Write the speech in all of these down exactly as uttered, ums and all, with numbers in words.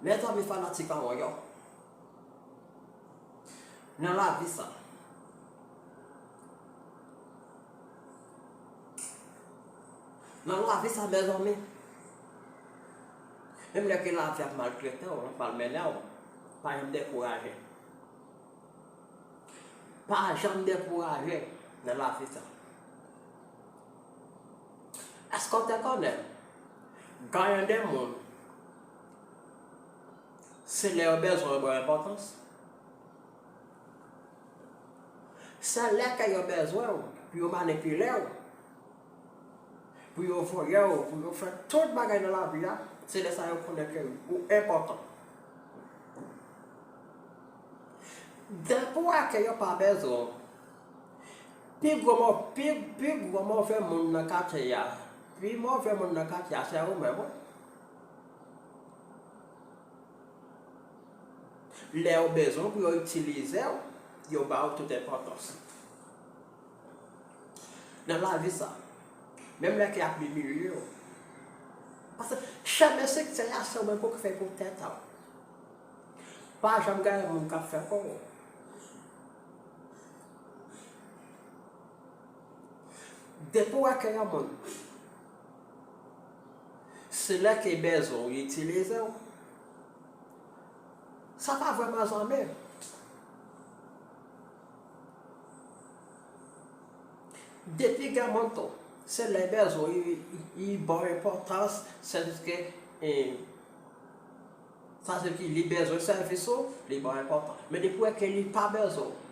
Mezanmi fanatik an mwen yo, nan lavi sa, nan lavi sa, mezanmi, menm lè ke lavi ap maltrete w, l ap malmennen w, pa janm dekouraje. Pa janm dekouraje nan lavi sa. Èske w te konnen genyen de moun, se lè yo bezwen w yo ba w enpòtans? Se lè ke yo bezwen w pou yo manipile w, pou yo voye w, pou yo fè tout bagay nan lavi a, se lè sa yo konnen ke ou enpòtan. Depi w wè ke yo pa bezwen w, pi gwo mò, pi, pi gwo move moun nan katye a, pi move moun nan katye a, se ou menm, wi. Lè yo bezwen w pou yo itilize w, yo ba w tout enpòtans. Nan lavi sa, menm lè ke y ap imilye w, paske chemen siksè a se ou menm pou w fè pou tèt a w. Pa janm genyen moun k ap fè pou ou. Depi w wè ke yon moun, se lè ke bezwen w, li itilize w, sa pa vrèman zanmi. Depi gen moun tou, se lè bezwen w, li, li, li ba w enpòtans, sètadi ke, eh, sa se ki li bezwen sèvis ou, li ba w enpòtans. Men depi w wè ke li pa bezwen w,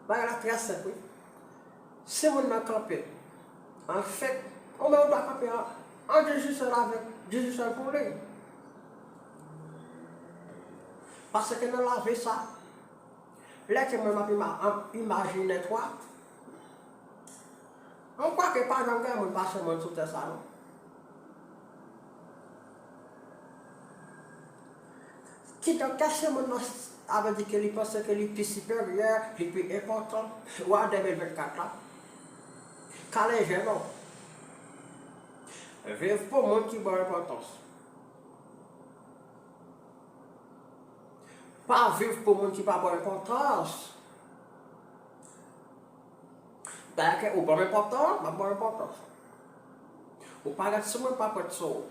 bagay la trè senp, wi. Si moun nan kanpe, an fèt, ou menm ou dwe kanpe an, an diziwisèl avèk diziwisèl pou li. Paske nan lavi sa, lè ke mwen m ap ima-, ap imajine twa, mwen kwè ke pa janm gen moun pase moun sou tè sa, non. Kidonk, kè se moun nan, sa vle di ke li panse ke li pi siperyè, li pi enpòtan, w a de mil vennkat la. Ka lejè, non. Viv pou moun ki ba w enpòtans. Pa viv pou moun ki pa ba w enpòtans. Dayè ke ou ban m enpòtans, m ap ba w enpòtans. Ou pa ret sou mwen, m p ap ret sou ou.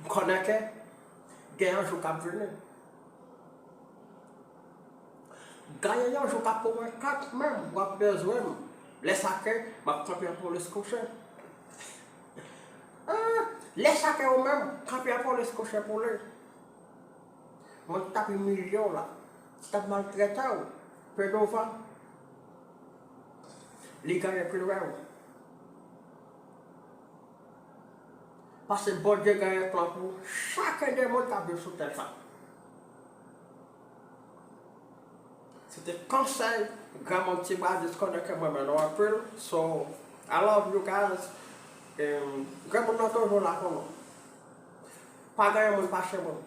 M konnen ke gen yon jou k ap vini. Genyen yon jou k ap pou mwen kanmenm, w ap bezwen m. Lè sa ke m ap kanpe an polis kouche. Ah, lè sa ke ou menm, kanpe an polis kouche pou li. Moun ki t ap imilye w la, ki t ap maltrete w, pi douvan, li genyen pi lwen w. Paske Bondye genyen plan pou chak de moun k ap viv sou tè sa. Se te konsèy granmoun Ti Bradis, konnen ke mwen renmen nou anpil. So, I love you guys. Em, granmoun nan toujou la pou nou. Pa genyen moun pase moun.